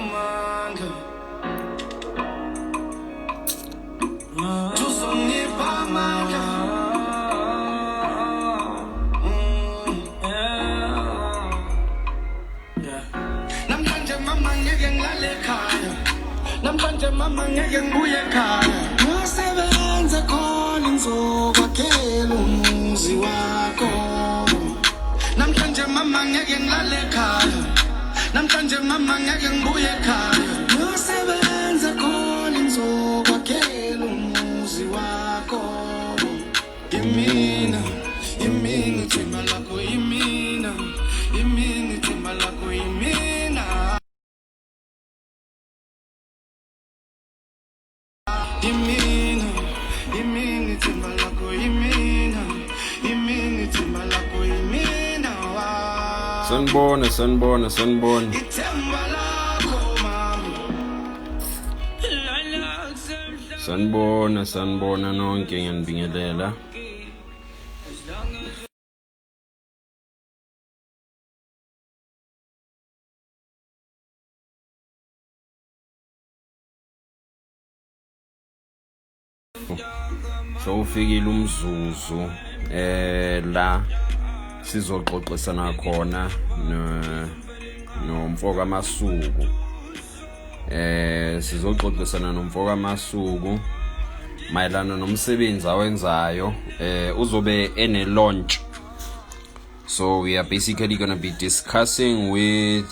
Amandla. Uzongipha amandla. Yeah. Namhlanje mama ngeke ngilale ekhaya. Namhlanje mama ngeke ngibuye ekhaya. Ngasebenza khona ngizokwakhela umuzi wakho. Namhlanje mama ngeke ngilale ekhaya. Namhlanje mama ngeke ngibuye ekhaya. Ngasebenza khona ngizokwakhela umuzi wakho. Imina, imina ithemba lakho imina, imina ithemba lakho imina. Imina, imina ithemba lakho imina, imina ithemba lakho imina. Sanibona, sanibona, sanibona. Ithemba lakho mama. Sanibona, sanibona nonke ngiyanibingelela. Sowufikile umzuzu la sizoxoxisana khona nomfoka Masuku. Sizoxoxisana nomfoka Masuku mayelana nomsebenzi awenzayo. Uzobe ene launch. So we are basically going to be discussing with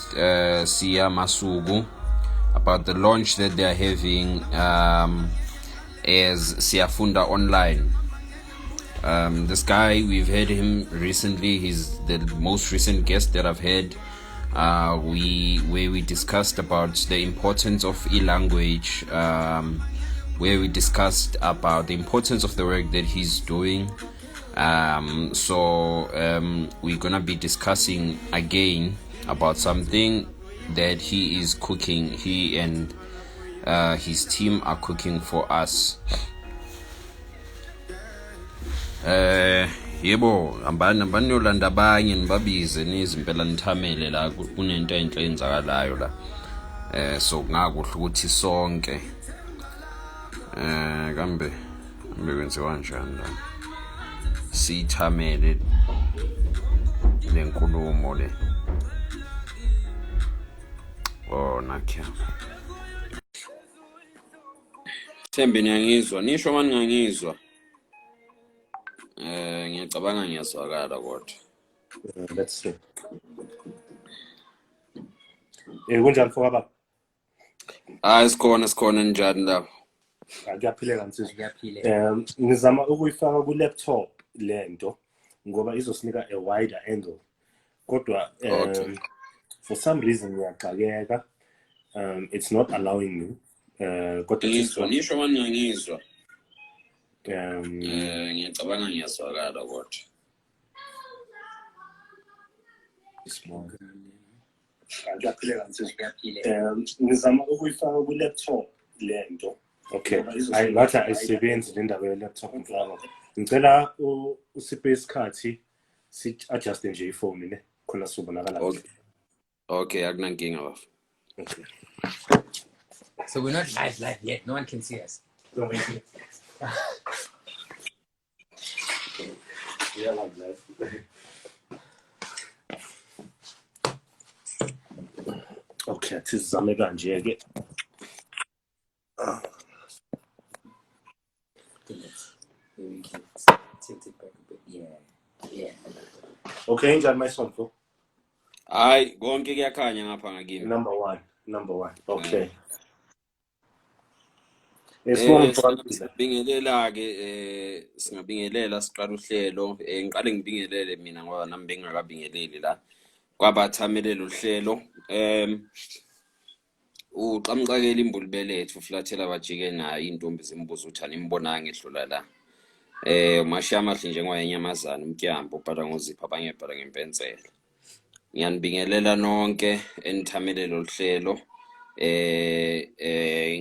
Siya Masuku about the launch that they are having as Siyafunda Online. This guy, we've heard him recently. He's the most recent guest that I've had. Where we discussed about the importance of e-language, where we discussed about the importance of the work that he's doing. So we're going to be discussing again about something that he is cooking. He and his team are cooking for us. Yebo, hambani hambani niyolanda abanye nibabize nize impela nithamele la, kunento enhle eyenzakalayo la. So kungakuhle ukuthi sonke kambe kambe kwenziwa kanjani la, siyithamele lenkulumo le. Oh, nakya Thembi, niyangizwa? Nisho mani ngangizwa. Ngiyacabanga ngiyazwakala kodwa. Let's see. Kunjani mfoka baba? Hayi, sikhona, sikhona, njani lapho? Ah, kuyaphileka nsizwa. Kuyaphileka. Ngizama ukuyifaka ku-laptop lento ngoba izosinika a wider angle. Kodwa for some reason ngiyaxakeka. It's not allowing me. Kodwa Ngizwa, nisho mani ngangizwa. Ngiyacabanga ngiyazwakala kodwa. Kuyaphileka nsizwa. Kuyaphileka. Ngizama ukuyifaka ku-laptop lento. Okay. Hayi, ngathi ayisebenzi le ndaba ye-laptop mfana. Ngicela usiphe isikhathi si-adjust nje ifoni ne khona sizobonakala kahle. Okay. Okay, akunankinga bafo. Okay. So we're not live live yet. No one can see us. Don't wait. We are live live. Okay, athi sizame kanje ke. Maybe we can tilt it back a bit. Yeah. Yeah. Okay, njani mayisonto? Hayi, konke kuyakhanya ngapha ngakimi. Number 1, number 1. Okay. Sibonge mfana. Singabingelela ke, singabingelela siqala uhlelo. Ngiqale ngibingelele mina ngoba nami bengingakabingeleli la. Kwabathamelele uhlelo. Uqamqakela imbulubelethu uflathela bajike nayo intombi zimbuza ukuthi animbonanga edlula la. Umashiya amahle njengoba enyamazana umtyambo ubhala ngozipho abanye bhala ngempensela. Ngiyanibingelela nonke enithamelele uhlelo.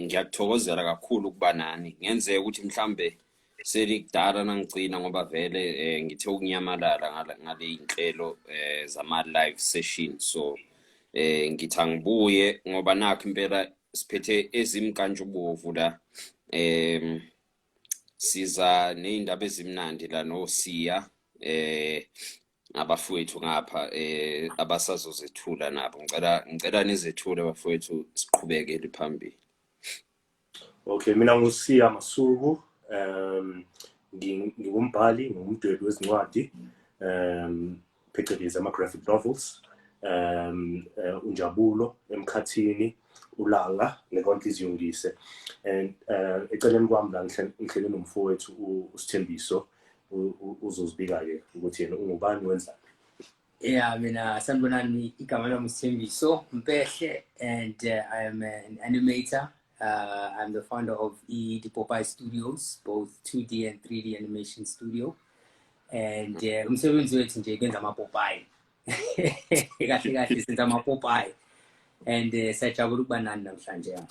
Ngiyakuthokozela kakhulu ukuba nani. Ngenzeka ukuthi mhlambe selikudala nangigcina ngoba vele ngithe ukunyamalala ngale inhlelo zama live session. So Ngithi angibuye ngoba nakho impela siphethe ezimkantshubovu la. Siza nezindaba ezimnandi la noSiya abafowethu ngapha abasazozethula nabo. Ngicela nizethule bafowethu, siqhubekele phambili. Okay, mina nguSiya Masuku, ngingumbhali, ngumdwebi wezincwadi, phecelezi ama-graphic novels, uNjabulo Emkhathini, uLanga neKwanhliziyo Ngise. And eceleni kwami la ngihleli nomfowethu uSithembiso, uzozibika-ke ukuthi yena ungubani, wenzani. Yeah, mina sanibonani, igama lami uSithembiso Mpehle and I am an animator. I'm the founder of E Popeye Studios, both 2D and 3D animation studio. And umsebenzi wethu nje kwenza amapopayi. Kahle kahle senza amapopayi. And siyajabula ukuba nani namhlanje. Yeah.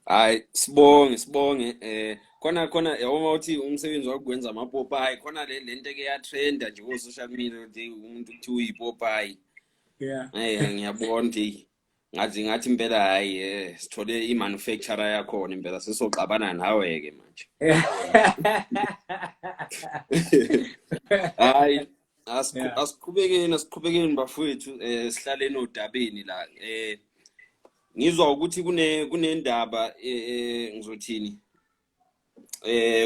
Hayi, sibonge khona yabo uthi umsebenzi wakho kwenza amapopayi, khona le lento eke yatrenda nje ko social media nje, umuntu kuthi uyipopayi. Ngiyabona nje ngathi impela hayi, sithole i-manufacturer yakhona impela, sesoxabana nawe ke manje. Hayi, asiqhubekeni bafowethu, sihlaleni odabeni la. Ngizwa ukuthi kunendaba, ngizothini,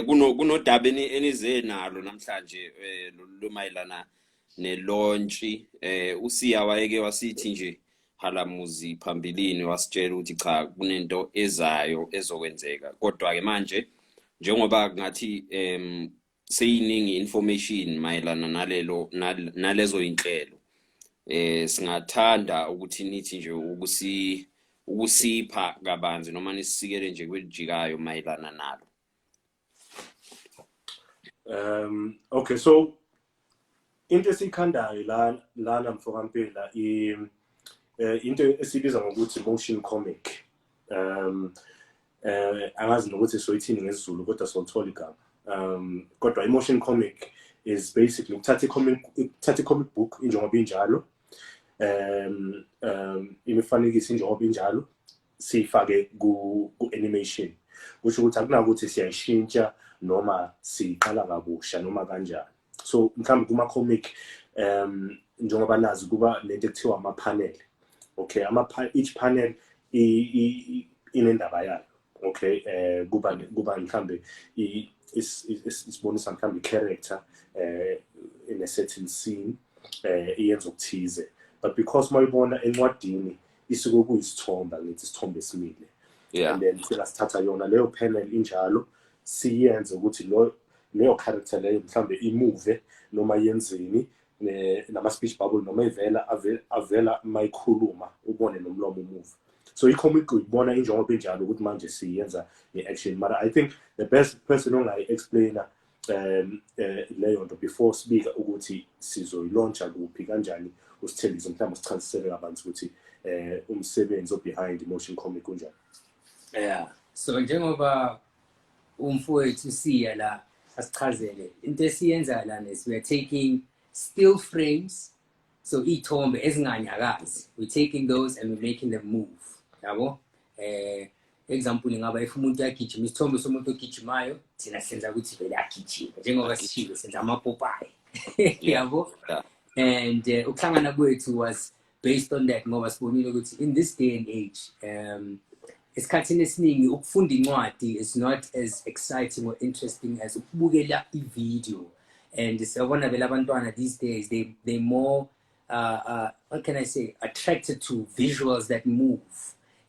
kunodaba enize nalo namhlanje, lumayelana ne-launch. uSiya wayeke wasithi nje halamuzi phambilini, wasitshela ukuthi cha, kunento ezayo ezokwenzeka, kodwa ke manje njengoba ngathi seyiningi information mayelana nalelo nalezo inhlelo, singathanda ukuthi nithi nje ukusipha kabanzi noma nisisikele nje kwelijikayo mayelana nalo. Okay, so into esiyikhandayo la lana, mfokaMpela, into esibiza ngokuthi motion comic. Angazi nokuthi soyithini ngesiZulu, kodwa solithola igama. Kodwa i-motion comic is basically ukuthatha i-comic book injengoba injalo, imifanekiso injengoba injalo, siyifake ku animation. Kusho ukuthi akunakuthi siyayishintsha noma siyiqala kabusha noma kanjani. So mhlawumbe kuma comic, njengoba nazi, kuba lento ekuthiwa ama-panel. Okay, ama each panel inendaba yayo. Okay, kuba mhlambe isibonisa mhlambe i-character in a certain scene iyenza okuthize, but because mayibona encwadini isuke kuyisithombe, ngithi isithombe esimile, and then sila sithatha yona leyo panel injalo, siyenze ukuthi lo leyo character leyo mhlambe imove noma yenzeni, nama speech bubble noma ivela avela mayikhuluma, ubone nomlomo umove. So i-comic uyibona injengoba injalo, ukuthi manje siyenza nge-action. Mara I think the best person ongayi-explaina leyo nto before sibika ukuthi sizoyilauncha kuphi kanjani, usithembise, mhlawumbe usichazisele kabanzi ukuthi umsebenzi o-behind motion comic unjani. Yeah. So njengoba umfowethu Siya la asichazele, into esiyenza lana is we are taking still frames, so iy'thombe ezinganyakazi, we're taking those and we're making them move, yabo. Example ingaba if umuntu uyagijima, isithombe somuntu ogijimayo, thina senza ukuthi vele agijime, njengoba sishilo senza amapopayi, yabo. And ukuhlangana kwethu was based on that, ngoba sibonile ukuthi in this day and age, esikhathini esiningi ukufunda incwadi is not as exciting or interesting as ukubukela i-video. And siyabona vele abantwana these days, they more what can I say, attracted to visuals that move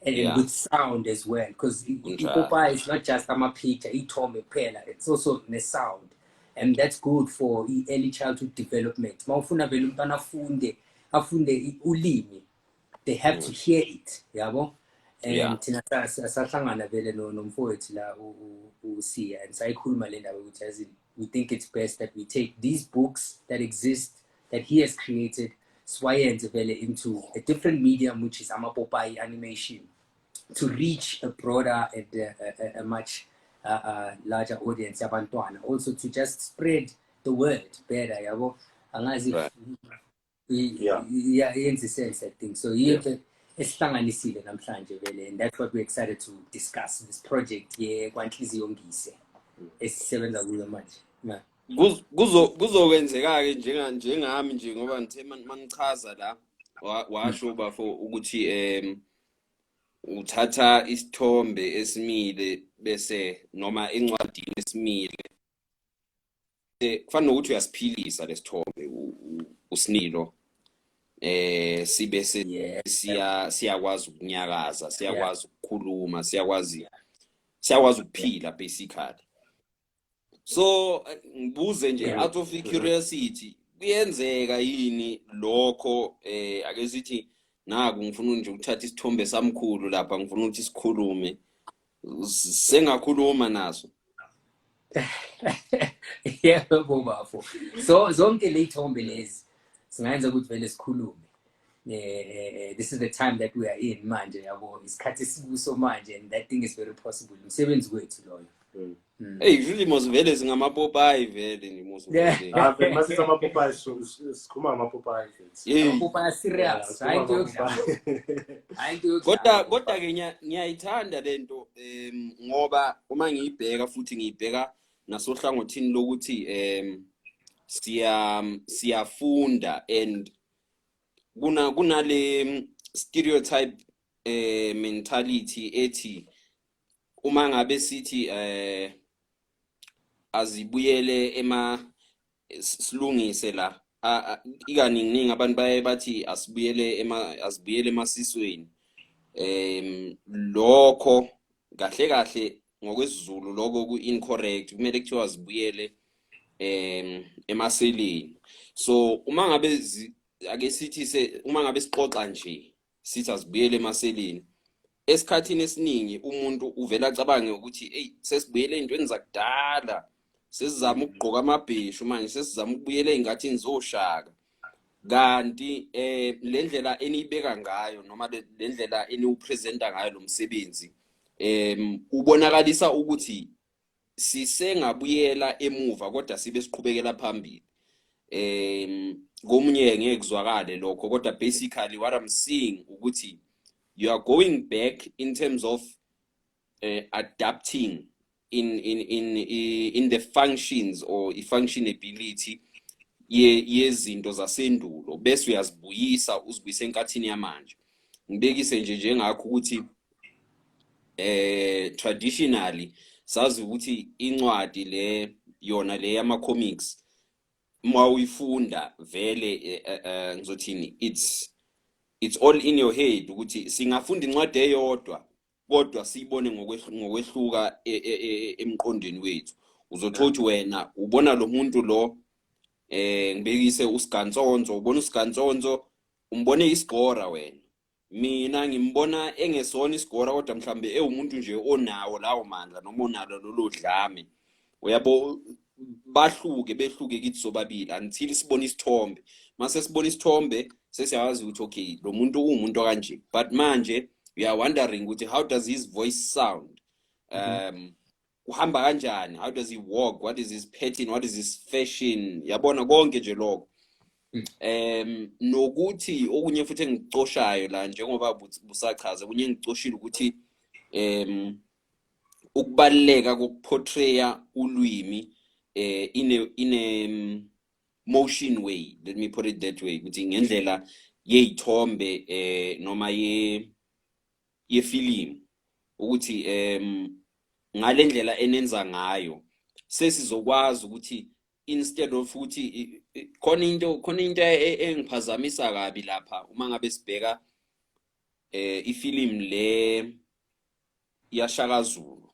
and with sound as well, because Kunjalo. ipopayi is not just ama-picture, iy'thombe kuphela, it's also ne-sound, and that's good for i-early childhood development. Uma ufuna vele umntwana afunde ulimi, they have to hear it, yabo. And thina sahlangana vele nomfowethu la uSiya and sayikhuluma le ndaba ukuthi as in we think it's best that we take these books that exist that he has created, siwayenze vele into a different medium, which is amapopayi animation, to reach a broader and a much larger audience yabantwana, also to just spread the word better, yabo. Angazi if Yenza sense, I think so. Yiyo into esihlanganisile namhlanje vele, and that's what we're excited to discuss, this project ye Kwanhliziyo Ngise esisebenza kuyo manje, yeah. Kuzokwenzeka-ke njengami nje, ngoba ngithe manichaza la, washo bafo ukuthi uthatha isithombe esimile bese noma encwadini esimile, kufana nokuthi uyasiphilisa lesithombe, usinilo sibe siya siyakwazi ukunyakaza, siyakwazi ukukhuluma, siyakwazi ukuphila basically. So ngibuze nje out of curiosity, kuyenzeka yini lokho? Ake sithi naku ngifuna nje ukuthatha isithombe samkhulu lapha, ngifuna ukuthi sikhulume, sengakhuluma naso? Yebo bafo, so zonke ley'thombe lezi singayenza ukuthi vele sikhulume. This is the time that we are in manje, yabo, isikhathi esikuso manje, and that thing is very possible. Umsebenzi wethu loyo. Hey, usually mos vele singamapopayi vele nje mos vele. Ah, vele masithi amapopayi, sikhuluma ngamapopayi mfethu. Hey. Amapopayi serious, hayi into yokudlala, hayi into yokudlala. Kodwa ke ngiyayithanda lento, ngoba uma ngiyibheka futhi ngiyibheka nasohlangothini lokuthi siyafunda and kunale stereotype mentality ethi uma ngabe sithi azibuyele ema silungise la, ikaningi abantu baye bathi asibuyele ema asibuyele emasisweni. Lokho kahle kahle ngokwesiZulu lokho ku incorrect, kumele kuthiwa zibuyele emaseleni. So uma ngabe ake sithi se uma ngabe sixoxa nje sithi asibuyele emaseleni, esikhathini esiningi umuntu uvela acabange ukuthi hey, sesibuyele ey'ntweni zakudala, sesizama ukugqoka amabheshu manje, sesizama ukubuyela ey'nkathini zoshaka. Kanti le ndlela eniyibeka ngayo noma le ndlela eniwupresenta ngayo lo msebenzi ubonakalisa ukuthi sisengabuyela emuva kodwa sibe siqhubekela phambili. Komunye ngeke kuzwakale lokho, kodwa basically what I'm seeing ukuthi you are going back in terms of adapting in the functions or i-functionability yezinto zasendulo, bese uyazibuyisa, uzibuyisa enkathini yamanje. Ngibekise nje njengakho ukuthi traditionally sazi ukuthi incwadi le yona le yama comics, uma uyifunda vele, ngizothini, it's all in your head ukuthi singafunda incwadi eyodwa kodwa siyibone ngokwehluka emqondweni wethu. Uzothola ukuthi wena ubona lo muntu lo, ngibekise uSigansonso, ubona uSigansonso, umbone isigora wena, mina ngimbona engesona isigora, kodwa mhlambe ewumuntu nje onawo lawo mandla noma onalo lolo dlame, uyabo. Bahluke, behluke kithi sobabili until sibone isithombe. Mase sibona isithombe sesiyawazi ukuthi okay, lo muntu uwumuntu kanje, but manje we are wondering ukuthi how does his voice sound, uhamba kanjani, how does he walk, what is his pattern, what is his fashion, yabona konke nje lokho. Nokuthi okunye futhi engicoshayo la, njengoba busachaza, okunye engicoshile ukuthi ukubaluleka kokuportraya ulwimi in a motion way, let me put it that way, ukuthi ngendlela yeyithombe noma ye yefilimu, ukuthi ngale ndlela enenza ngayo sesizokwazi ukuthi instead of ukuthi khona into engiphazamisa kabi lapha uma ngabe sibheka ifilimu le yaShaka Zulu,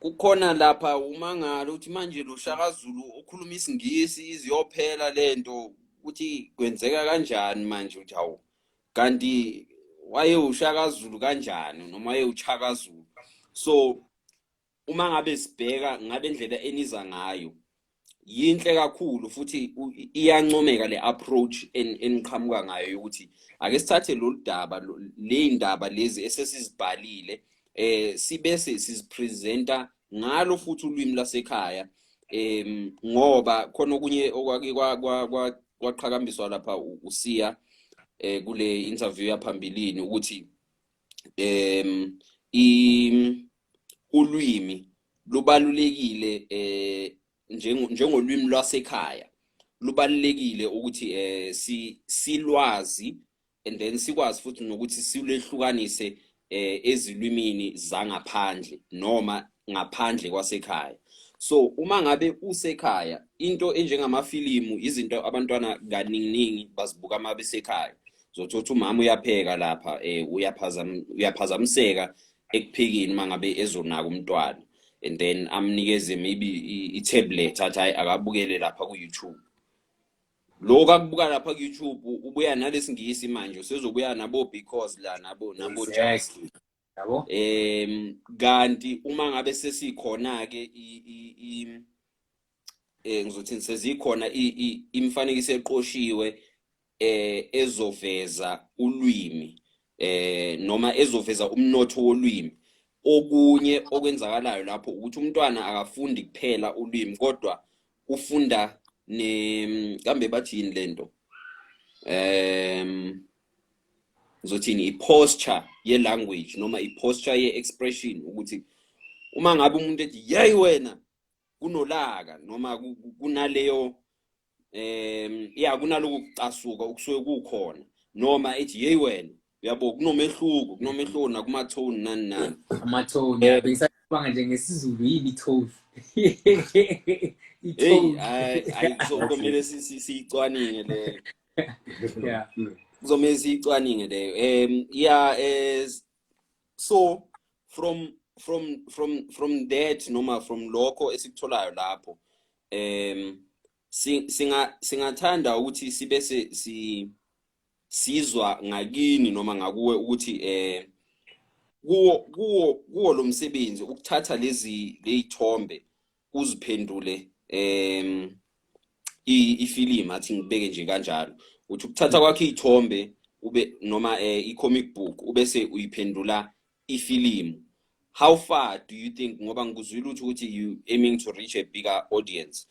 kukhona lapha umangalo ukuthi manje lo Shaka Zulu ukhuluma isiNgisi iziyophela lento, ukuthi kwenzeka kanjani manje, ukuthi hawu, kanti waye uShaka Zulu kanjani noma waye uChaka Zulu? So uma ngabe sibheka ngale ndlela eniza ngayo, yinhle kakhulu futhi iyancomeka le approach eniqhamuka ngayo ukuthi ake sithathe lolu daba, le ndaba lezi esesizibhalile, sibese sizipresenta ngalo futhi ulwimi lasekhaya, ngoba khona okunye okwake kwa kwaqhakambiswa lapha uSiya kule interview yaphambilini ukuthi ulwimi lubalulekile, njengolwimi lwasekhaya lubalulekile ukuthi silwazi and then sikwazi futhi nokuthi silehlukanise ezilwimini zangaphandle noma ngaphandle kwasekhaya. So uma ngabe usekhaya, into enjengamafilimu, izinto abantwana kaninginingi bazibuka uma besekhaya. Zothola umama uyapheka lapha, uyaphazamiseka ekuphekeni uma ngabe ezonaka umntwana and then amnikeze maybe i-tablet, athi hayi, akabukele lapha ku-YouTube. Lokhu akubuka lapha ku-YouTube ubuya nalesingisi, manje usezobuya nabo because la nabo just Exactly, yabo. Kanti uma ngabe sesikhona ke i ngizothini, sezikhona imifanekiso eqoshiwe ezoveza ulwimi noma ezoveza umnotho wolwimi, okunye okwenzakalayo lapho ukuthi umntwana akafundi kuphela ulwimi kodwa ufunda ne, kambe bathi yini lento, ngizothini, i-posture ye-language noma i-posture ye-expression, ukuthi uma ngabe umuntu ethi "Yeyi wena", kunolaka noma kunaleyo ya kunaloku kucasuka okusuke kukhona, noma ethi "Yeyi wena", uyabo, kunomehluko nakuma-tone, nani nani. Ama-tone. Bengisacabanga nje ngesiZulu, yini i-tone? Hey. I-tone. Hayi hayi, kuzomele siyicwaninge leyo. Kuzomele siyicwaninge leyo. Yeah, so from that noma from lokho esikutholayo lapho, singathanda ukuthi sibe sizwa ngakini noma ngakuwe ukuthi kuwo lo msebenzi ukuthatha lezi leyithombe uziphendule ifilimu, athi ngibeke nje kanjalo, uthi ukuthatha kwakhe iy'thombe ube noma i-comic book ubese uyiphendula ifilimu, how far do you think, ngoba ngikuzwile ukuthi you aiming to reach a bigger audience,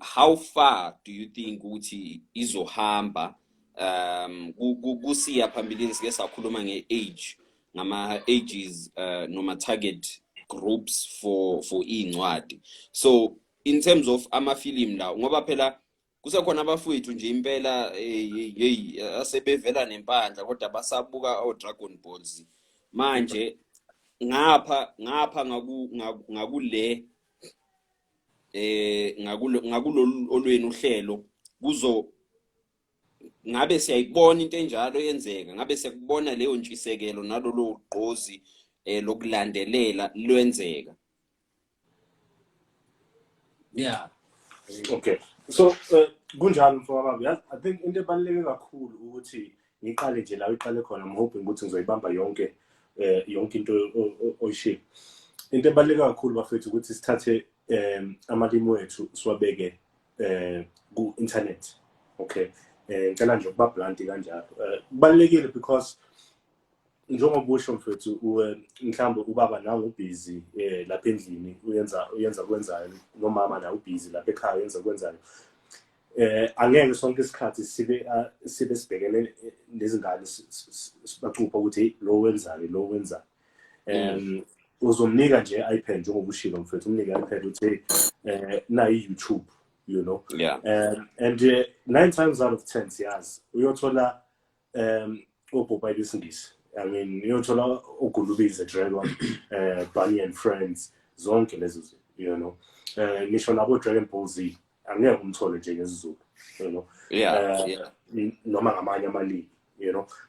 how far do you think ukuthi izohamba kusiya phambilini? Sike sakhuluma nge-age, ngama-ages noma target groups for iy'ncwadi. So in terms of amafilimu la, ngoba phela kusekhona abafowethu nje impela, hey, asebevela nempandla kodwa basabuka o-Dragon Balls. Manje ngapha ngakule ngakulolu olwenu uhlelo, kuzo ngabe siyayibona into enjalo yenzeka? Ngabe siyakubona leyo ntshisekelo nalolo gqozi lokulandelela lwenzeka? Yeah. Okay, so kunjalo, mfowethu. Yazi, I think into ebaluleke kakhulu ukuthi ngiqale nje la uyiqale khona. I'm hoping ukuthi ngizoyibamba yonke into oyishilo. Into ebaluleke kakhulu, bafethu, ukuthi sithathe amalimi wethu siwabeke ku-internet. Okay, ngicela nje ukuba blunt kanjalo. Kubalulekile because njengoba usho, mfethu, mhlawumbe ubaba nawe ubhizi lapha endlini, uyenza kwenzayo, nomama nawe ubhizi lapha ekhaya, uyenza kwenzayo. Angeke sonke isikhathi sibe sibhekene nezingane, sibacupha ukuthi, "Hey, lo wenzani, lo wenzani?" Uzomnika nje i-iPad, njengoba ushilo, mfethu, umnike i-iPad, uthi, "Hey, nayi i-YouTube." And nine times out of 10, siyazi uyothola opopayi besingisi. I mean, uyothola oGulubi the Dragon, Bunny and Friends, zonke lezo zinto. Ngisho nabo Dragon Ball Z angeke umthole nje ngesiZulu. Noma ngamanye amalimi.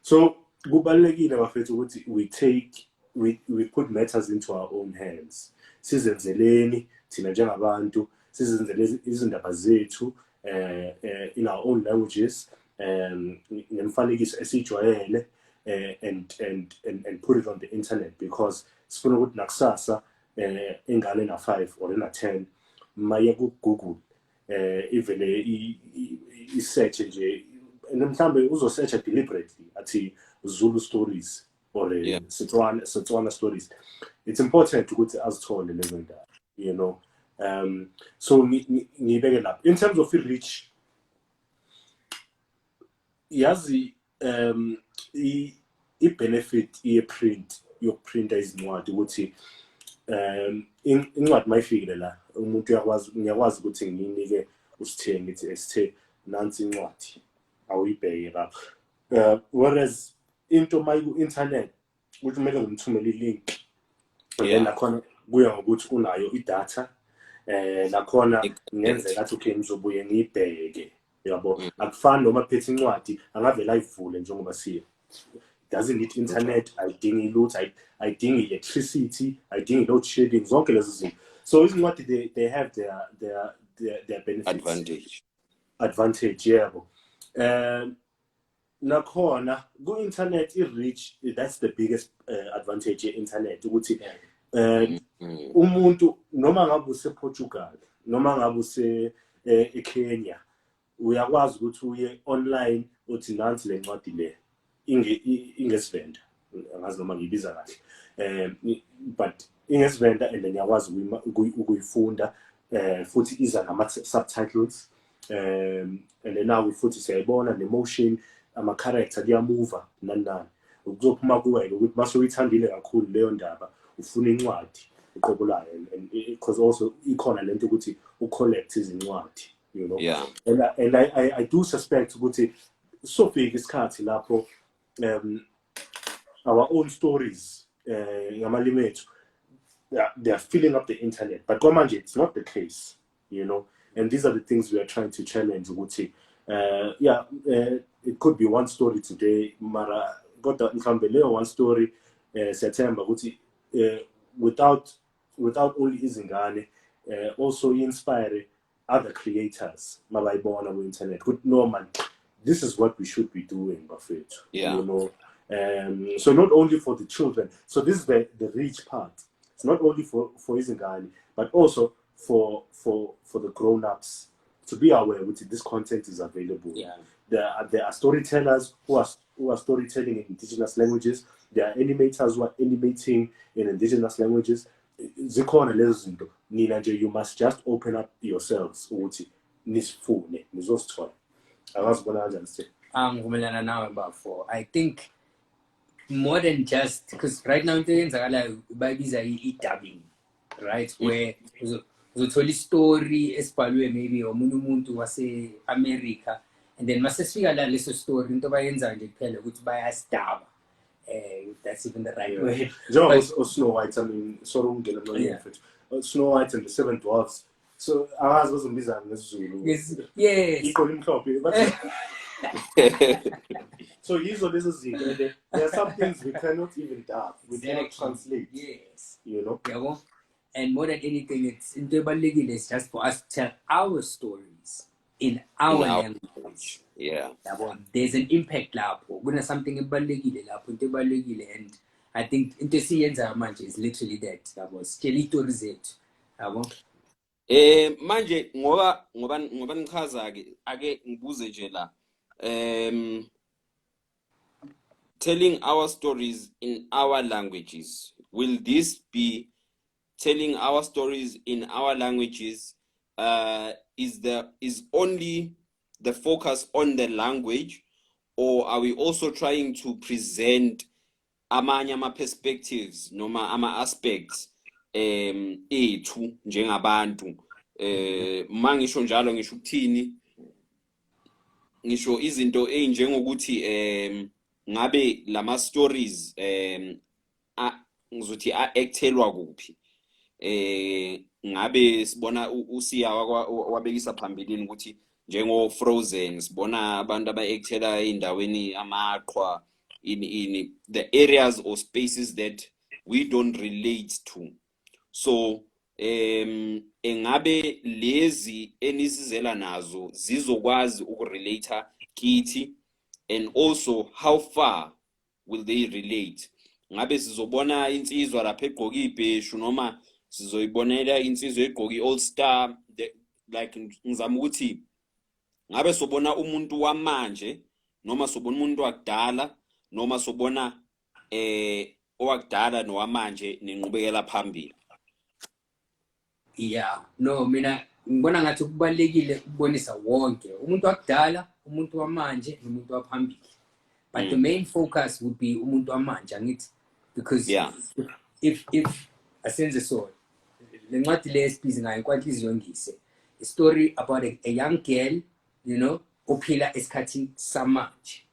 So kubalulekile, bafethu, ukuthi we take we put matters into our own hands. Sizenzeleni thina njengabantu, sizenzele izindaba zethu in our own languages, nemifanekiso esijwayele, and put it on the internet, because sifuna ukuthi nakusasa ingane na 5 or ena 10 maye ku Google ivele i-search nje, and mhlambe uzosearcha deliberately athi Zulu stories or Setswana stories. It's important ukuthi azithole lezo ndaba. So ngibeke lapho in terms of i-reach. Yazi, i-benefit ye-print, yokuprinta izincwadi, ukuthi incwadi mayifikile la, umuntu uyakwazi, ngiyakwazi ukuthi ngiyinike uSithe, ngithi, "Esithe, nansi incwadi, awuyibheke lapha." Whereas into mayiku-internet, ukuthi kumele ngimthumele i-link and then nakhona kuya ngokuthi unayo idatha, nakhona kungenzeka athi, "Okay, ngizobuye ngiyibheke," yabo. Akufani noma phethe incwadi, angavele ayivule njengoba siye. Doesn't need internet, ayidingi lutho, ayidingi electricity, ayidingi load shedding, zonke lezo zinto. So izincwadi, they have their benefits. Advantage. Advantage, yebo. Nakhona ku-internet, i-reach, that's the biggest advantage ye-internet, ukuthi umuntu noma ngabe usePortugal, noma ngabe use eKenya, uyakwazi ukuthi uye online, uthi, "Nansi le ncwadi le, ingesivenda," angazi noma ngiyibiza kahle, but ingesivenda, and then uyakwazi ukuyifunda, futhi iza nama subtitles, and then now futhi siyayibona ne-motion, ama-character kuyamuva, nani nani. Kuzophuma kuwena ukuthi mase uyithandile kakhulu leyo ndaba, ufuna incwadi uqobo layo, and because also ikhona lento ukuthi ucollect izincwadi. And I do suspect ukuthi sofika isikhathi lapho our own stories ngamalimi ethu, they are filling up the internet, but kwamanje it's not the case. And these are the things we are trying to challenge, ukuthi yeah, it could be one story today, mara kodwa mhlawumbe leyo one story, siyathemba ukuthi without only izingane, also inspire other creators mabayibona ku-internet ukuthi, "No man, this is what we should be doing, bafethu." So not only for the children. So this is the reach part. It's not only for izingane, but also for the grown-ups to be aware ukuthi this content is available. There are storytellers who are storytelling in indigenous languages. There are animators who are animating in indigenous languages. Zikhona lezo zinto. Nina nje, you must just open up yourselves ukuthi nisifune, nizosithola. Angazi ubona kanjani, Sithe? Angivumelana nawe, bafo. I think more than just because right now into eyenzakalayo bayibiza i-dubbing, right, where uzothola istory esibhalwe maybe omunye umuntu wase-America, and then mase sifika la, leso story, into bayenzayo nje kuphela ukuthi bayasidaba, if that's even the right word. Njengoba o-Snow White, I mean, sorry ukungena emlonyeni, mfethu. Snow White and the Seven Dwarfs. So angazi bazombizani ngesiZulu. Yes. Iqolo imhlophe. So yizo lezo zinto, and there are some things we cannot even dub. We cannot translate. Yabo, and more than anything, it's into ebalulekile is just for us to tell our stories in our In our language. Yabo, there's an impact lapho, kuna something ebalulekile lapho, into ebalulekile, and I think into esiyenzayo manje is literally that, yabo, sitshela iy'tori zethu, yabo. Manje ngoba nichaza ke, ake ngibuze nje la. Telling our stories in our languages. Will this be telling our stories in our languages? Is only the focus on the language, or are we also trying to present amanye ama perspectives noma ama aspects ethu njengabantu? Mangisho njalo, ngisho ukuthini? Ngisho izinto ezinjengokuthi ngabe lama stories ngizothi a-actelwa kuphi? Ngabe sibona uSiya wabekisa phambilini ukuthi njengo Frozen, sibona abantu aba-actela ey'ndaweni amaqhwa, in the areas or spaces that we don't relate to. So engabe lezi enisizela nazo zizokwazi ukurelate kithi, and also how far will they relate? Ngabe sizobona insizwa lapha egqoka ibheshu, noma sizoyibonela insizwa egqoka i-all star? Like, ngizama ukuthi ngabe sobona umuntu wamanje, noma sobona umuntu wakudala, noma sobona owakudala nowamanje nenqubekela phambili? Yeah, no, mina ngibona ngathi kubalulekile ukubonisa wonke umuntu wakudala. umuntu wamanje nomuntu waphambili, but the main focus would be umuntu wamanje, angithi? Because if asenze so, le ncwadi le esibhizi ngayo, Kwanhliziyo Ngise, a story about a young girl ophila esikhathini samanje,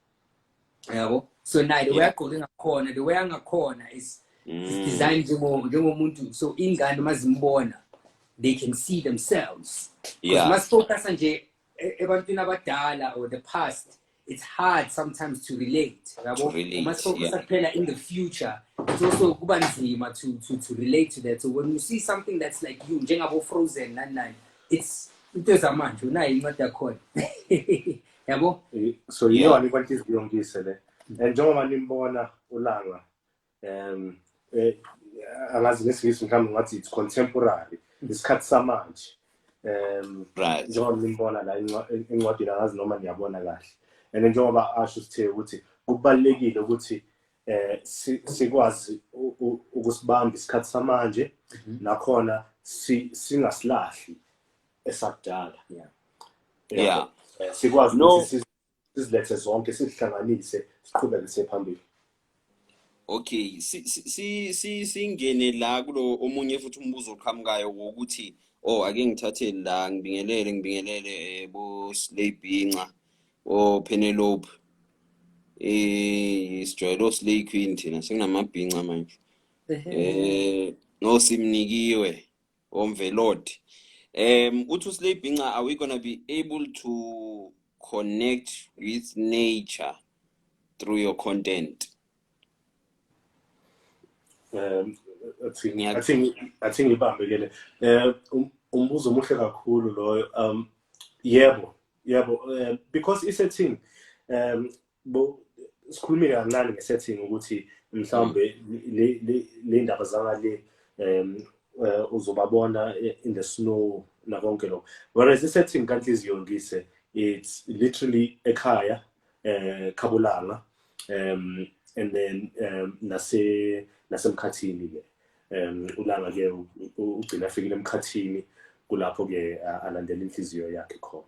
yabo? So naye the way agqoke ngakhona, the way angakhona is designed njengomuntu, so ingane mazimbona they can see themselves. Because masifocusa nje ebantwini abadala or the past, it's hard sometimes to relate, yabo? To relate, Masifocusa kuphela in the future, it's also kuba nzima to relate to that. So when you see something that's like you, njengabo Frozen nani nani, it's into zamanje, unayo incwadi yakhona, yabo? So iyona Kwanhliziyo Ngise le, and njengoba nimbona uLanga, angazi ngesingisi, mhlawumbe ngathi it's contemporary, isikhathi samanje. Njengoba nimbona la encwadini, angazi noma niyabona kahle, and njengoba asho sithe ukuthi kubalulekile ukuthi sikwazi ukusibamba isikhathi samanje, nakhona singasilahli esakudala. Sikwazi No. ukuthi sizilethe zonke, sizihlanganise, siqhubeke siye phambili. Okay, si singene la kulo omunye futhi umbuzo oqhamukayo wokuthi, oh, ake ngithathe la, ngibingelele bo Slay Binca, o Penelope, sijwayele o Slay Queen thina, sekunamabhinca manje, no Simnikiwe omvelod. Uthi uSlay Binca, are we going to be able to connect with nature through your content? Athi athi ngibambe ke le. Umbuzo omuhle kakhulu loyo. Yebo, because i-setting, bo sikhulumile kancane nge-setting ukuthi mhlawumbe le ndaba zangale, uzobabona in the snow nakonke lokho, whereas i-setting kaNhliziyo Ngise, it's literally ekhaya, Khabulanga, and then nasemkhathini ke. uLanga ke ugcina afikile emkhathini, kulapho ke alandela inhliziyo yakhe khona.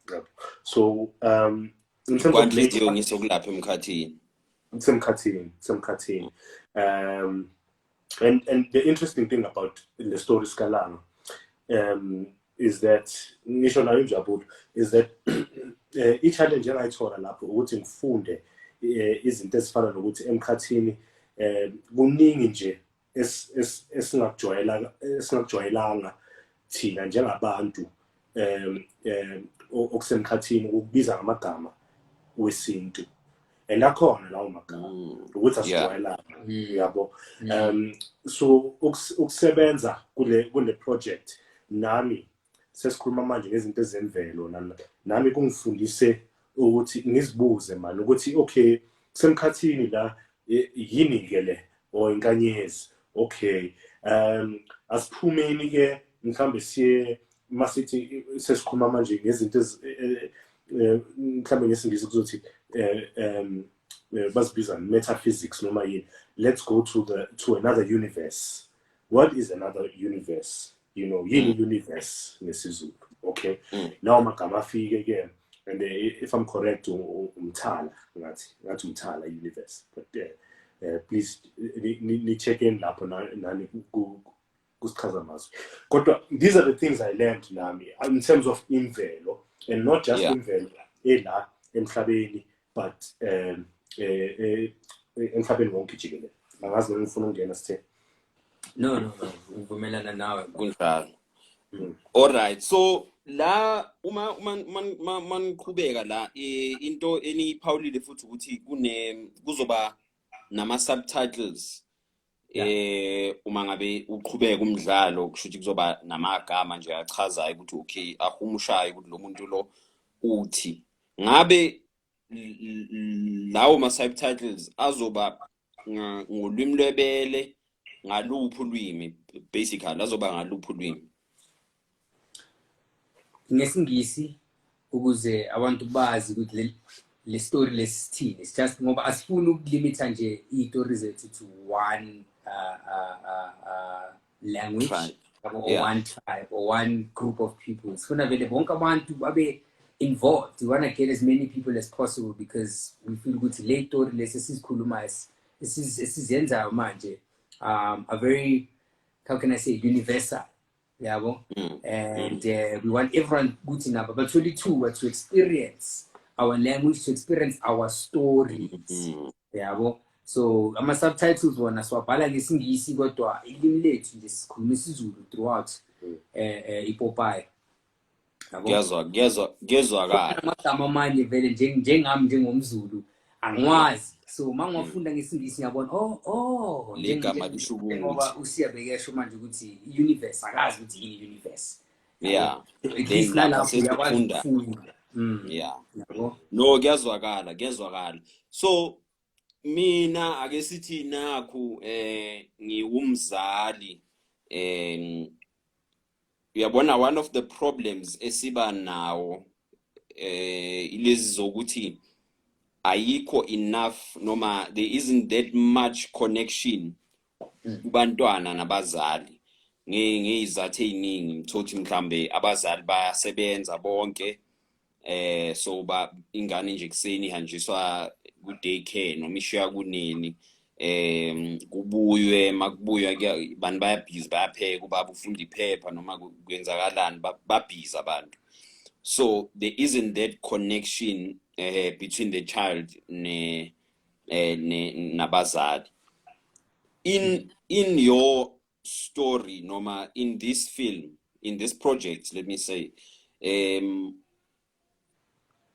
Yabo. So in terms of Kwanhliziyo Ngise kulapha emkhathini. Semkhathini. And the interesting thing about the story sikaLanga is that, ngisho nayo injabulo, is that i-challenge engayithola lapho ukuthi ngifunde izinto ezifana nokuthi emkhathini kuningi nje esingakujwayelanga thina njengabantu, um um okusemkhathini ukubiza ngamagama wesintu, and akhona lawo magama ukuthi asijwayelanga, yabo? So ukusebenza kule project nami, sesikhuluma manje ngezinto ezemvelo, nami kungifundise ukuthi ngizibuze mani ukuthi, okay, kusemkhathini la, yini ke le or inkanyezi? Okay, asiphumeni ke mhlambe siye, masithi sesikhuluma manje ngezinto mhlambe ngesingisi kuzothi bazibiza metaphysics noma yini. Let's go to another universe. What is another universe? Yini universe ngesiZulu? Okay, lawo magama afike ke, and if I'm correct, umthala, ngathi umthala universe, but please ni check in lapho nani kusichazamazwi. Kodwa these are the things I learned nami in terms of imvelo, and not just imvelo ela emhlabeni, but emhlabeni wonke jikelele. Angazi noma ngifuna ukungena, sithe. No, ngivumelana nawe. Kunjalo. Alright, so la uma niqhubeka la, into eniyiphawulile futhi ukuthi kune kuzoba nama subtitles uma ngabe uqhubeka umdlalo, kusho ukuthi kuzoba namagama nje achazayo ukuthi, okay, ahumushayo ukuthi lo muntu lo uthi ngabe lawo ma subtitles azoba ngolwimi lwebele, ngaluphi ulwimi? Basically azoba ngaluphi ulwimi? NgesiNgisi, ukuze abantu bazi ukuthi le story lesithini. It's just ngoba asifuni ukulimita nje iy'story zethu to one language, Tribe. yabo, or one tribe or one group of people. Sifuna vele bonke abantu babe involved. We want to get as many people as possible because we feel ukuthi le story lesi esizikhulumayo, esizenzayo manje, are very, how can I say, universal, yabo. And we want everyone ukuthi nabo bathole ithuba to experience our language, to experience our stories, yabo. So ama-subtitles wona siwabhala ngesiNgisi, kodwa ilimi lethu nje sikhuluma isiZulu throughout ipopayi, yabo. Kuyazwa, kuyezwa, kuyezwakala. Amagama amanye vele njengami njengomZulu angiwazi, so uma ngiwafunda ngesiNgisi ngiyabona, oh, Le gama lisho ukuthi. Njengoba usiyabekesho manje ukuthi i-universe, akazi ukuthi yini i-universe. At Then least lapha nalapho uyakwazi sesifunda. ukufunda. Yabo. No, kuyazwakala, kuyazwakala. So mina ake sithi nakhu, ngiwumzali, uyabona, one of the problems esiba nawo ilezi zokuthi ayikho enough noma there isn't that much connection kubantwana nabazali ngeyizathu eziningi. Ngithothi mhlambe abazali bayasebenza bonke, so ba ingane nje kuseni ihanjiswa ku daycare noma ishiya kunini, kubuywe, makubuywa abantu bayabhizi, bayapheka, ubaba ufunda iphepha noma kwenzakalani, babhizi abantu. So there isn't that connection between the child ne nabazali. In your story noma in this film, in this project, let me say,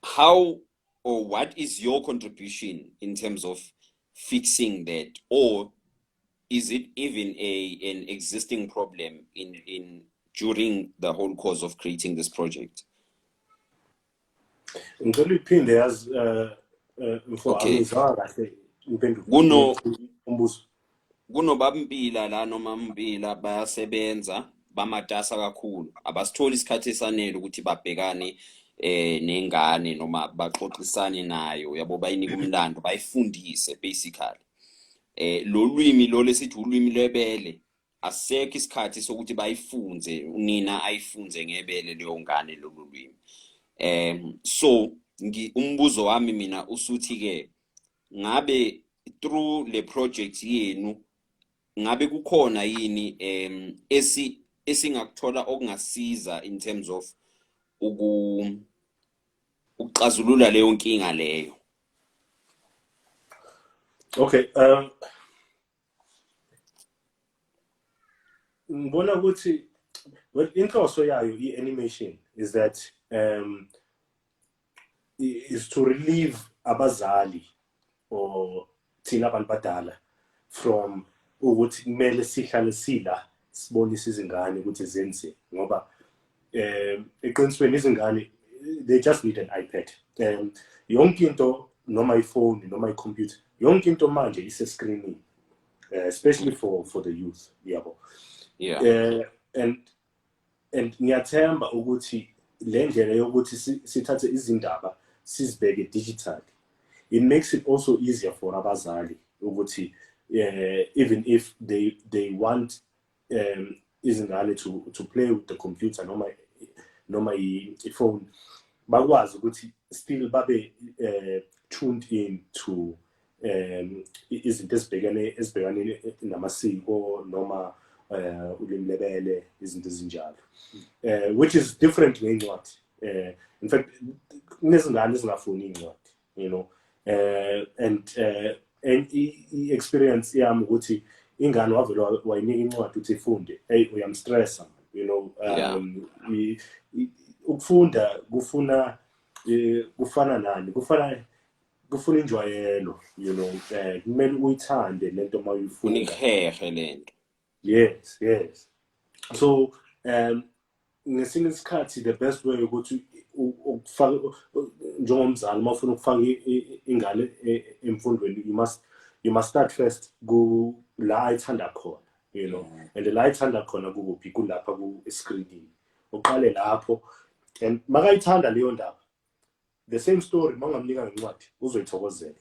how or what is your contribution in terms of fixing that, or is it even a an existing problem in during the whole course of creating this project? Ngicela uyiphinde, yazi, mfo. Okay. Angizwanga kahle impendulo. Umbuzo. Kunobampila la noma Mpila bayasebenza, bamatasa kakhulu, abasitholi isikhathi esanele ukuthi babhekane nengane noma baxoxisane nayo, yabo, bayinike umlando, bayifundise basically lo lwimi lo lesithi ulwimi lwebele. Asekho isikhathi sokuthi bayifunze, unina ayifunze ngebele leyo ngane lolu lwimi. So umbuzo wami mina usuthi ke, ngabe through le project yenu, ngabe kukhona yini esingakuthola okungasiza in terms of ukuxazulula leyo nkinga leyo? Okay, ngibona ukuthi, well, inhloso yayo i-animation is that is to relieve abazali or thina abantu badala from ukuthi kumele sihlale sila sibonise izingane ukuthi zenze, ngoba eqinisweni izingane, they just need an iPad. Yonke into, noma iphone noma i-computer, yonke into manje ise-screenini, especially for the youth, yabo. And ngiyathemba ukuthi le ndlela yokuthi sithathe izindaba sizibeke digital, it makes it also easier for abazali ukuthi even if they want izingane to play with the computer noma i-phone, bakwazi ukuthi still babe tuned in to izinto ezibhekane namasiko noma ulimi lebele, izinto ezinjalo, which is different ngencwadi. In fact, kunezingane ezingafuni incwadi, and i-experience yami ukuthi ingane wavele wayinika incwadi ukuthi ifunde, hey, uyamstressa. Ukufunda kufuna, kufana nani, kufuna injwayelo. Kumele uyithande lento uma uyifunda. Unihehe lento. Yes, so ngesinye isikhathi the best way ukuthi ukufaka njengomzali, uma ufuna ukufaka ingane emfundweni, you must start first ku la ayithanda khona, and la ayithanda khona kukuphi? Kulapha ku screenini. Uqale lapho, and makayithanda leyo ndaba, the same story mangamnika ngencwadi uzoyithokozela,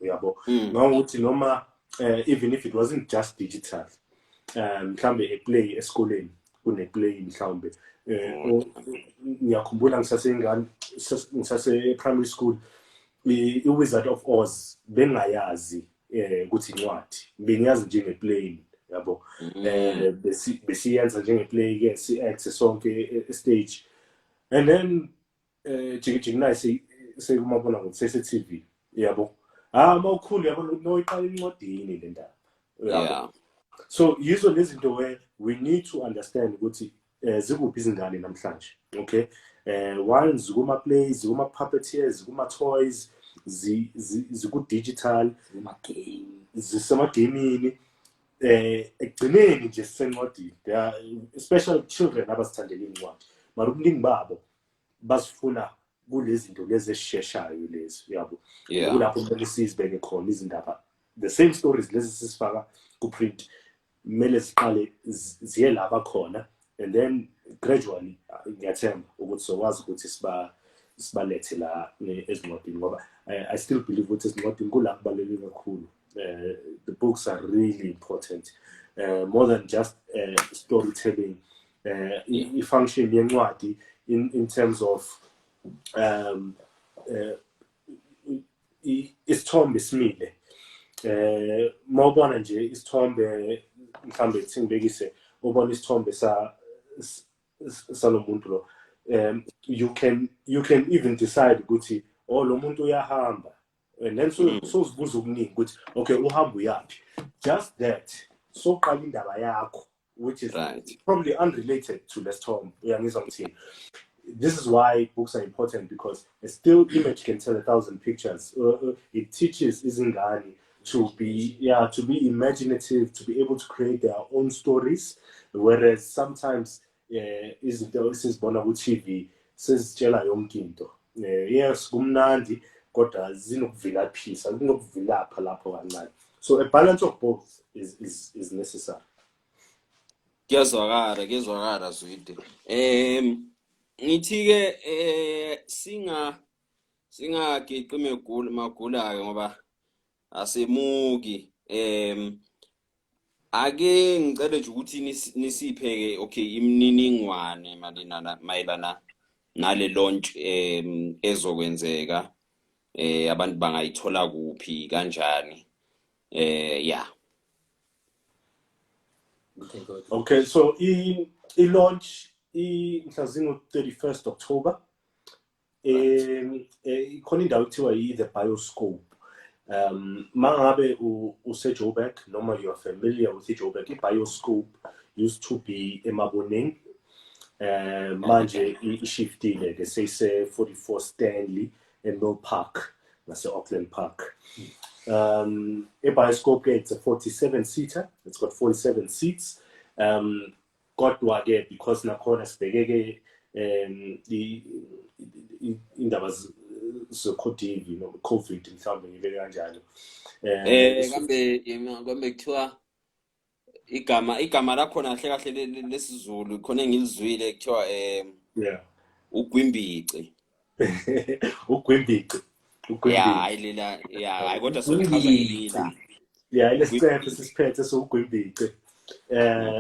uyabo. Ngokuthi noma even if it wasn't just digital, mhlambe a play esikoleni, kune play mhlambe, ngiyakhumbula ngisasengane Ngisase primary school, i-Wizard of Oz bengayazi ukuthi incwadi, bengiyazi njenge-play, yabo. Besiyenza njenge-play ke, si-act sonke e-stage, and then jiki jiki nayi sekumabona ngokuthi sese-TV, yabo. Ah, mawukhulu, yabo, noyiqala encwadini le ndaba, yabo. So yizo lezi zinto where we need to understand ukuthi zikuphi izingane namhlanje, okay? One, zikuma plays, zikuma puppeteers, zikuma toys, ziku digital, kuma-game. Zisemagamini, ekugcineni nje sisencwadini. There are special children abasithandela iy'ncwadi, mara ubuningi babo bazifuna kulezi zinto lezi ezisheshayo lezi, yabo. Kulapho kumele sizibeke khona izindaba, the same stories lezi sisifaka ku-print, kumele ziqale ziye lapha khona, and then gradually, ngiyathemba ukuthi sokwazi ukuthi sibalethe la ezincwadini, ngoba I still believe ukuthi ezincwadini kula kubaluleke kakhulu. The books are really important, more than just storytelling. I-function yencwadi in terms of isithombe simile, mawubona nje isithombe, mhlambe singibekise, ubona isithombe sa salomuntu lo, you can even decide ukuthi, oh, lo muntu uyahamba, and then so sozibuza okuningi ukuthi, okay, uhamba uyaphi? Just that, soqala indaba yakho, which is probably unrelated to lesithombe, uyangizwa ngithini? This is why books are important, because a still image can tell a thousand pictures. It teaches izingane to be, yeah, to be imaginative, to be able to create their own stories, whereas sometimes izinto esizibona ku-TV sezitshela yonke into. Yes, kumnandi, kodwa zinokuvilaphisa, kunokuvilapha lapho kancane. So a balance of both is necessary. Kuyazwakala, kuyazwakala, Zwide. Ngithi ke singagiqi megula magula ke, ngoba asemuki. Ake ngicele nje ukuthi nisiphe ke, okay, imininingwane malina mayelana nale launch ezokwenzeka, abantu bangayithola kuphi, kanjani? Yeah. Okay, good. Okay, so i-launch mhla zingu-31st October. Ikhona indawo ekuthiwa i-The Bioscope. Mangabe use-Joburg noma you are familiar with i-Joburg, i-Bioscope used to be eMaboneng. Manje ishiftile ke, seyise 44 Stanley eMill Park, ngase Auckland Park. I-Bioscope ke, it's a 47 seater. It's got 47 seats. Kodwa ke, because nakhona sibheke ke indaba ze-COVID noma COVID, mhlawumbe ngibeke kanjalo. Kambe kuthiwa igama lakhona kahle kahle lesiZulu khona engilizwile kuthiwa ugwimbici. Ugwimbici. Ya. Ugwimbici. Hayi, lela, ya, hayi, kodwa sokuchaza ngelinye. Yeah, ilesicephe sisiphethe sowugwimbici.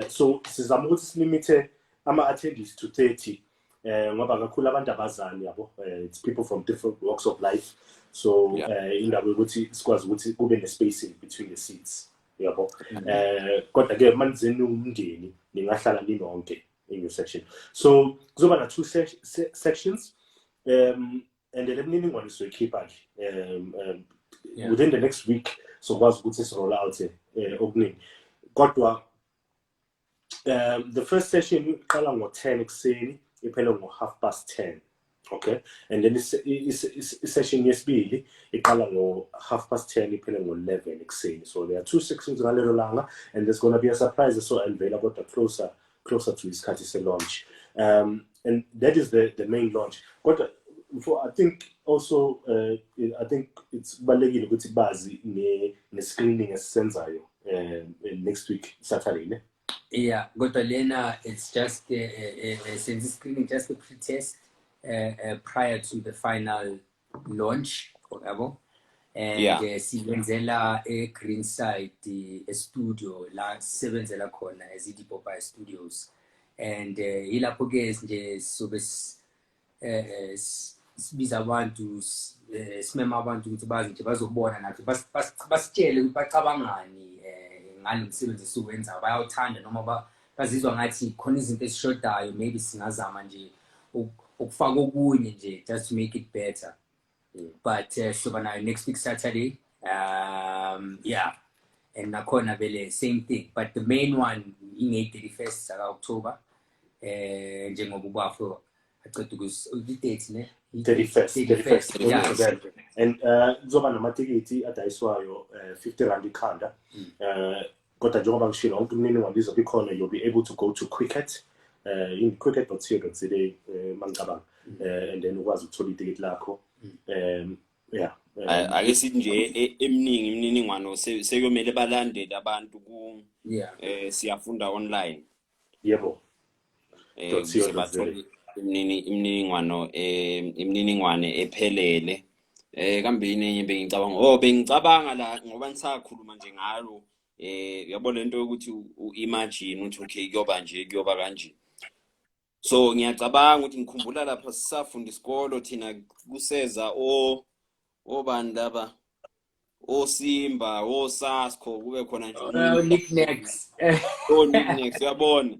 So sizama ukuthi silimithe ama attendees to 30, ngoba kakhulu abantu abazani, yabo. It's people from different walks of life. So indaba yokuthi sikwazi ukuthi kube ne spacing between the seats, yabo. Kodwa ke manje umndeni ningahlala ninonke in your section. So kuzoba na two sections, and le mininingwane sizoyikhipha nje within the next week, sokwazi ukuthi si-roll out okuningi. Kodwa the first session iqala ngo-10 ekuseni, iphele ngo-half past 10, okay? And then i-session yesibili iqala ngo-half past 10, iphele ngo-11 ekuseni. So there are two sections ngalelo langa, and there's gonna be a surprise so unveila, kodwa closer to isikhathi se-launch. And that is the main launch. Kodwa for, I think also, I think it's kubalulekile ukuthi bazi ne-screening esisenzayo next week Saturday, ne? Yeah, kodwa lena it's just senze screening, just a pre-test prior to the final launch, yabo. And siyenzela e-Greenside, e-studio la sisebenzela khona as i-Popeye Studios. And yilapho ke nje sobe Sibiza abantu, simema abantu ukuthi baze nje bazobona nathi, basitshele ukuthi bacabangani ngalo msebenzi esiwenzayo, bayawuthanda noma bazizwa ngathi khona izinto ezishodayo, maybe singazama nje ukufaka okunye nje just to make it better. But sizoba nayo next week Saturday, yeah, and nakhona vele same thing, but the main one inge-31st zaka-October, njengoba ubafo aceda i-date ne. 31st. 31st. 31st. Yeah. And kuzoba namatikiti adayiswayo, R50 ikhanda. Kodwa njengoba ngishilo, wonke imininingwane izobe ikhona. You'll be able to go to Quicket, in quicket.co.za, mangicabanga, and then ukwazi ukuthola itikiti lakho. Yeah. Ake sithi nje eminingi imininingwano sekuyomele balandele abantu ku Siyafunda Online. Yebo. Ukuze .co.za. bathole imininingwane ephelele. Kambe yini enye bengicabanga? Oh, bengicabanga la ngoba nisakhuluma nje ngalo, uyabo lento yokuthi u-imagine ukuthi okay, kuyoba nje, kuyoba kanje. So ngiyacabanga ukuthi ngikhumbula lapha sisafunda isikolo thina, kuseza o obani laba, oSimba, oSasco, kube khona nje Nicknacks. O-Nicknacks, uyabona.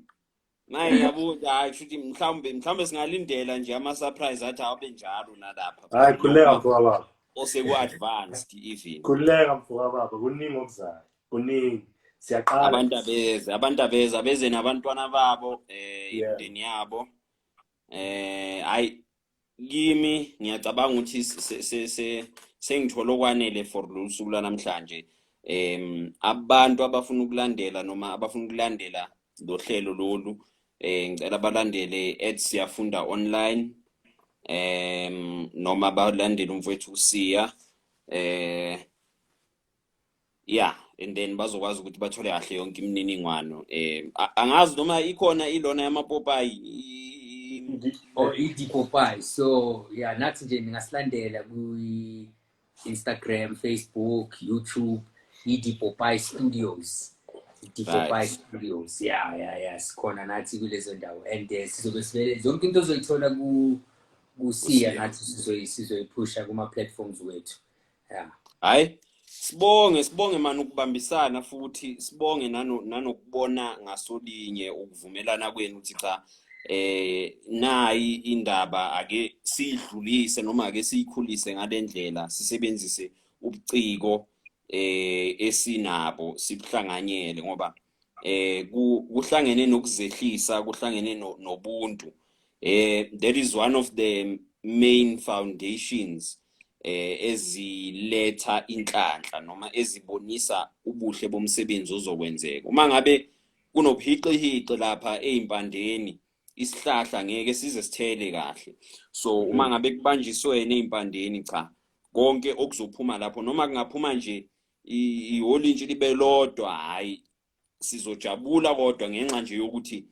Manje ngiyabuza, hayi, kusho mhlawumbe singalindela nje ama-surprise athi abe njalo nalapha. Hayi, khululeka, mfoka baba. Oseku-advanced even. Khululeka, mfoka baba, kuningi okuzayo, kuningi, siyaqala. Abantu abeze, abantu abeze, abeze nabantwana babo, imindeni yabo. Hayi, kimi ngiyacabanga ukuthi sengithole okwanele for lolu suku lwanamhlanje. Abantu abafuna ukulandela noma abafuna ukulandela lo hlelo lolu, ngicela balandele @siyafundaonline, noma balandele umfowethu uSiya, yeah, and then bazokwazi ukuthi bathole kahle yonke imininingwano. Angazi noma ikhona ilona yamapopayi. Oh, iDipopayi. So yeah, nathi nje ningasilandela ku Instagram, Facebook, YouTube, iDipopayi Studios, iDipopayi Studios. Yeah, sikhona nathi kulezo ndawo and sizobe sivele zonke into ozoyithola ku kuSiya, nathi sizoyiphusha kuma platforms wethu, yeah. Hayi, sibonge, sibonge mani ukubambisana, futhi sibonge nanokubona ngasolinye, ukuvumelana kwenu ukuthi cha, nayi indaba, ake siyidlulise noma ake siyikhulise ngalendlela, sisebenzise ubuciko esinabo, sibuhlanganyele, ngoba kuhlangene nokuzehlisa, kuhlangene nobuntu. That is one of the main foundations eziletha inhlanhla noma ezibonisa ubuhle bomsebenzi ozokwenzeka. Uma ngabe kunobuhiqihiqi lapha ezimpandeni, isihlahla ngeke size sithele kahle. So uma ngabe kubanjiswene ezimpandeni, cha, konke okuzophuma lapho, noma kungaphuma nje iholintshi libe lodwa, hayi, sizojabula, kodwa ngenxa nje yokuthi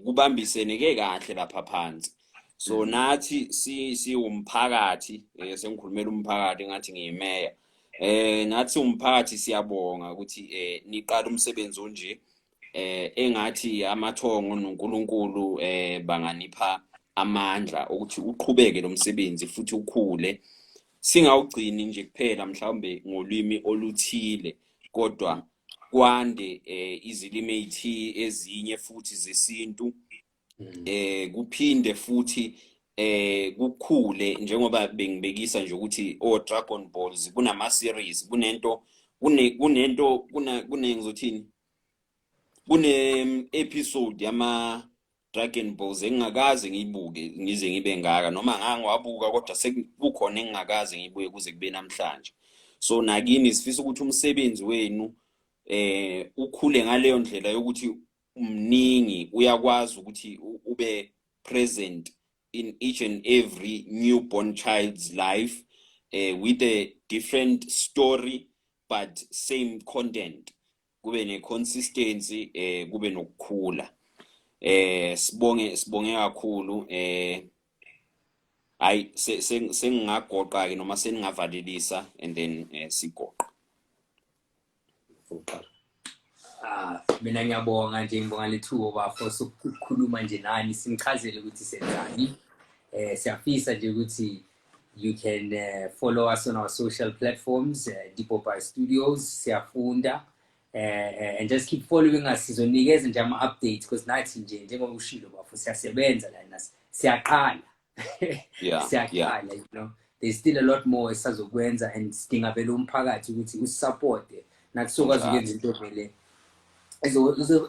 kubambiseneke kahle lapha phansi. So nathi siwumphakathi, sengikhulumela umphakathi ngathi ngiyimeya, nathi umphakathi siyabonga ukuthi niqala umsebenzi onje. Engathi amathongo noNkulunkulu banganipha amandla ukuthi uqhubeke lo msebenzi futhi ukhule, singawugcini nje kuphela mhlawumbe ngolwimi oluthile, kodwa kwande izilimi ezinye futhi zesintu, kuphinde futhi kukhule, njengoba bengibekisa nje ukuthi o Dragon Balls kunama series, kunento kune kunento kuna kune ngizothini, kune episode yama Dragon Balls engingakaze ngiyibuke ngize ngibe ngaka, noma ngangiwabuka kodwa sekukhona engingakaze ngiyibuke kuze kube namhlanje. So nakini sifisa ukuthi umsebenzi wenu ukhule ngaleyo ndlela yokuthi umningi, uyakwazi ukuthi ube present in each and every newborn child's life, with a different story but same content, kube ne consistency, kube nokukhula. Sibonge, sibonge kakhulu. Hayi, sengingagoqa ke noma seningavalelisa and then sigoqa. Ah, mina ngiyabonga nje, ngibonga lethuba bafo sokukhuluma nje nani, sinichazele ukuthi senzani. Siyafisa nje ukuthi you can follow us on our social platforms, Dipopaye Studios, Siyafunda, and just keep following us. Sizonikeza nje ama-updates because nathi nje, njengoba ushilo bafo, siyasebenza la, siyaqala. Siyaqala. There's still a lot more esazokwenza and sidinga vele umphakathi ukuthi usupporte nathi sokwazi ukwenza into vele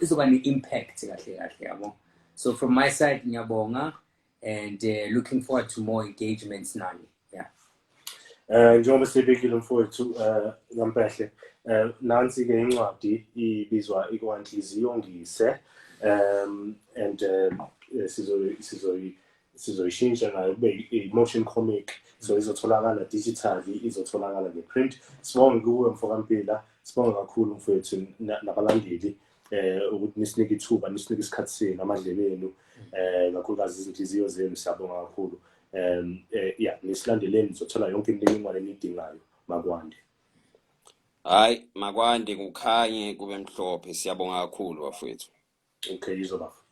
izoba ne-impact kahle kahle, yabo. So from my side, ngiyabonga and looking forward to more engagements nani, yeah. Njengoba sebekile mfowethu Kampehle, nansi ke incwadi, ibizwa Ikwanhliziyo Ngise, and sizoyishintsha nayo kube i-motion comic, so izotholakala digitally, izotholakala nge-print. Sibonge kuwe, mfokaMpila, sibonge kakhulu mfowethu, nabalandeli ukuthi nisinike ithuba, nisinike isikhathi senu, amadlebe enu, kakhulukazi izinhliziyo zenu. Siyabonga kakhulu. Yeah, nisilandeleni, nizothola yonke imininingwane eniyidingayo. Makwande. Hayi, makwande, kukhanye, kube mhlophe. Siyabonga kakhulu, bafowethu. Okay, izobafo.